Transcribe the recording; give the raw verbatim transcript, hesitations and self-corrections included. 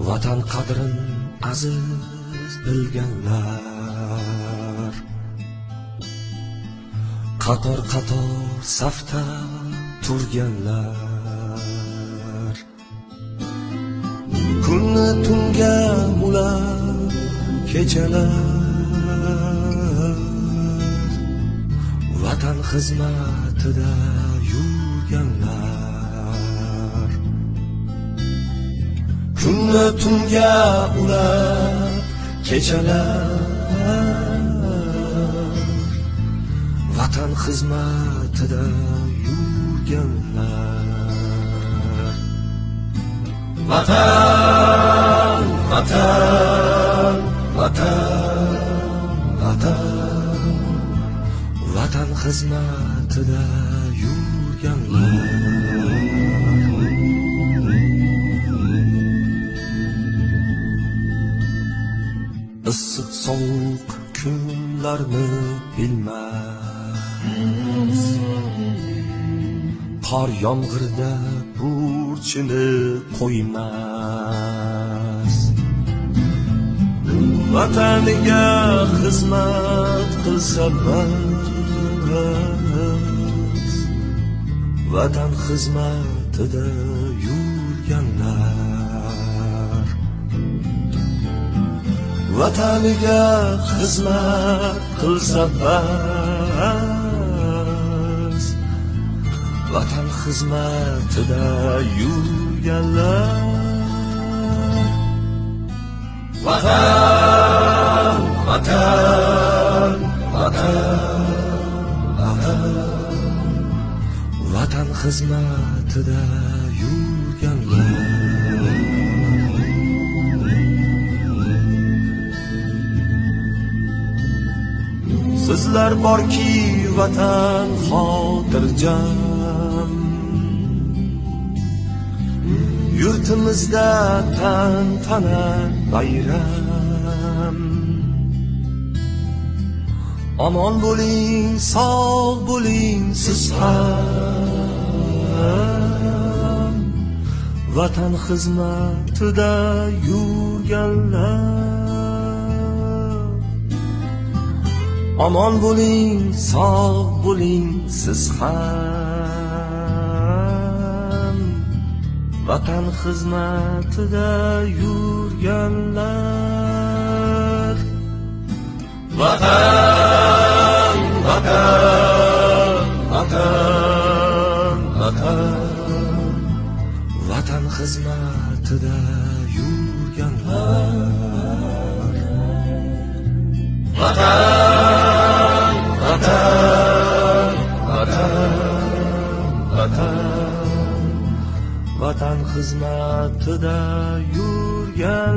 ۋەتەن قەدرىن ئەزىز بىلگەنلەر، قاتار-قاتار سەپتە تۇرگەنلەر، كۈننى تۈنگە بۇلاپ كېچىلەر، ۋەتەن خىزمىتىدە يۈرگەنلەر. كۈننى تۈنگە ئۇلاپ كېچىلەر، ۋەتەن خىزمىتىدە يۈرگەنلەر. ۋەتەن، ۋەتەن، ۋەتەن، ۋەتەن. ۋەتەن خىزمىتىدە يۈرگەنلەر. ئىسسىق سوغۇق كۈنلەرنى بىلمەس، قار يامغۇردا بۇرچىنى قويماس. ۋەتەنگە خىزمەت قىلسا بەس، ۋەتەن خىزمىتىدە يۈرگەنلەر. ۋەتەنگە خىزمەت قىلسا بەس، ۋەتەن خىزمىتىدە يۈرگەنلەر. ۋەتەن، ۋەتەن، ۋەتەن، ۋەتەن. ۋەتەن خىزمىتىدە يۈرگەنلەر. سىزلەر باركى ۋەتەن خاتىرجەم، يۇرتىمىزدا تەنتەنە بايرام. ئامان بولۇڭ، ساغ بولۇڭ سىز ھەم، ۋەتەن خىزمىتىدە يۈرگەنلەر. ئامان بولۇڭ، ساغ بولۇڭ سىز ھەم، ۋەتەن خىزمىتىدە يۈرگەنلەر. ۋەتەن، ۋەتەن، ۋەتەن، ۋەتەن. ۋەتەن خىزمىتىدە يۈرگەنلەر. ۋەتەن، ۋەتەن، ۋەتەن، ۋەتەن. ۋەتەن خىزمىتىدە يۈرگەن